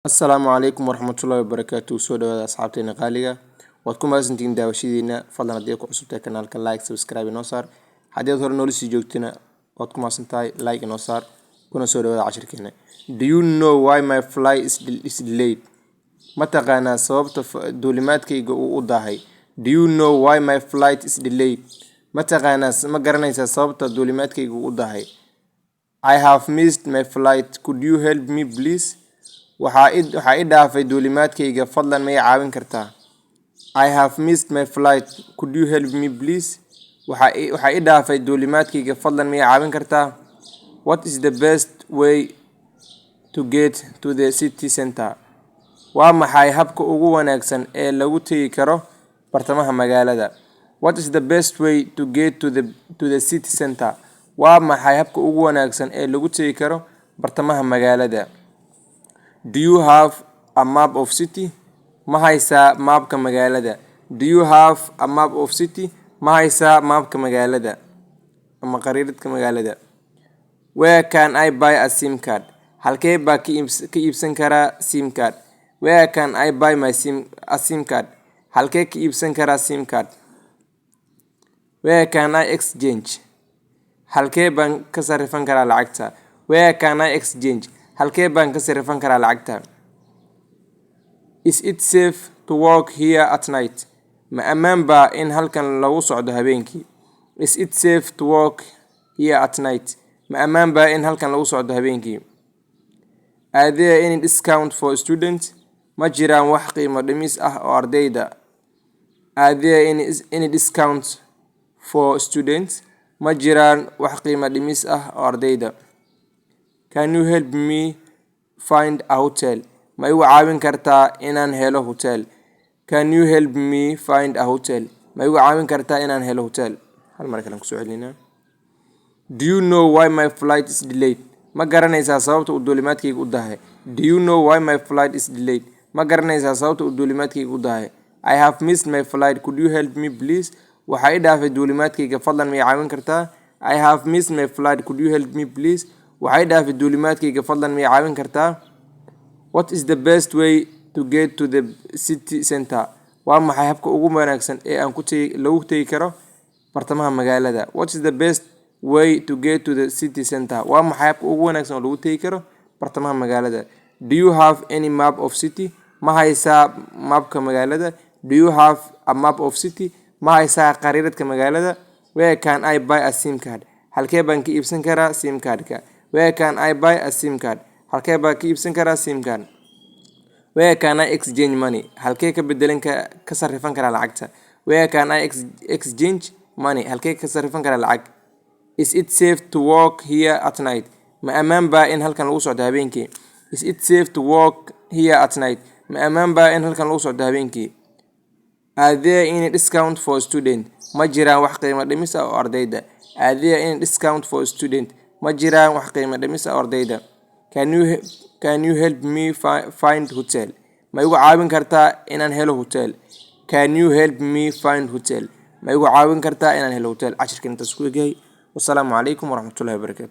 Asalaamu calaykum waraxmatullaahi wabarakaatu. Soo dhawaada asxaabteena qaaliga, waad ku mahadsantihiin daawashadiina. Fadlan, haddii ay ku cusub tahay kanaalka, like, subscribe inoo saar. Haddii aad hore noola sii joogtina, waad ku mahadsan tahay, like inoo saar. Kuna soo dhawaada cashirkeena. Do you know why my flight is delayed? Ma taqaanaa sababta duulimaadkayga uu u daahay? Do you know why my flight is delayed? Ma taqaanaa, ma garanaysaa sababta duulimaadkayga uu u daahay? I have missed my flight. Could you help me, please? Waxaa i dhaafay duulimaadkayga, fadlan ma i caawin kartaa? I have missed my flight. Could you help me, please? Waxaa i dhaafay duulimaadkayga, fadlan ma i caawin kartaa? What is the best way to get to the city center? Waa maxay habka ugu wanaagsan ee lagu tegi karo bartamaha magaalada? What is the best way to get to the city center? Waa maxay habka ugu wanaagsan ee lagu tegi karo bartamaha magaalada? Do you have a map of city? Ma haysaa maabka magaalada? Do you have a map of city? Ma haysaa maabka magaalada ama khariidadka magaalada? Where can I buy a SIM card? Halkee baa ka iibsan karaa SIM card? Where can I buy my sim a SIM card? Halkee ka iibsan karaa SIM card? Where can I exchange? Halkee baan ka sarrifan karaa lacagta? Where can I exchange? Halkee baan ka sarrifan karaa lacagta? Is it safe to walk here at night? Ma ammaan baa in halkan lagu socdo habeenkii? Is it safe to walk here at night? Ma ammaan baa in halkan lagu socdo habeenkii? Are there any discount for students? Ma jiraan wax qiimo dhimis ah oo ardayda? Are there any discount for students? Ma jiraan wax qiimo dhimis ah oo ardayda? Can you help me find a hotel? Ma igu caawin kartaa inaan helo hotel? Can you help me find a hotel? Ma igu caawin kartaa inaan helo hotel? Hal mar kale kusoo celinaa. Do you know why my flight is delayed? Ma garanaysaa sababta uu duulimaadkayga u daahay? Do you know why my flight is delayed? Ma garanaysaa sababta uu duulimaadkayga u daahay? I have missed my flight. Could you help me, please? Waxaa i dhaafay duulimaadkayga, fadlan ma i caawin kartaa? I have missed my flight. Could you help me, please? Waxaa i dhaafay duulimaadkayga, fadlan ma i caawin kartaa? What is the best way to get to the city center? Waa maxay habka ugu wanaagsan ee aan ku tegi lagu tegi karo bartamaha magaalada? What is the best way to get to the city center? Waa maxay habka ugu wanaagsan oo lagu tegi karo bartamaha magaalada? Do you have any map of city? Ma haysaa mapka magaalada? Do you have a map of city? Ma haysaa khariidadka magaalada? Where can I buy a SIM card? Halkee baan ka iibsan karaa SIM card-ka? Where can I buy a SIM card? Halkee baan ka iibsan karaa SIM card? Where can I exchange money? Halkee ka bedelan ka sarrifan karaa lacagta? Where can I exchange money? Halkee ka sarrifan karaa lacag? Is it safe to walk here at night? Ma ammaan baa in halkan lagu socdo habeenkii? Is it safe to walk here at night? Ma ammaan baa in halkan lagu socdo habeenkii? Are there any discount for student? Ma jiraan wax qiimo dhimis ah oo ardayda? Are there any discount for student? Ma jiraan wax qiimo dhimis ah oo ardayda? Can you help me find hotel? Ma igu caawin kartaa inaan helo hotel? Can you help me find hotel? Ma igu caawin kartaa inaan helo hotel? Cashirkan intaas ku egyahay. Wasalaamu calaykum waraxmatullahi wabarakaatu.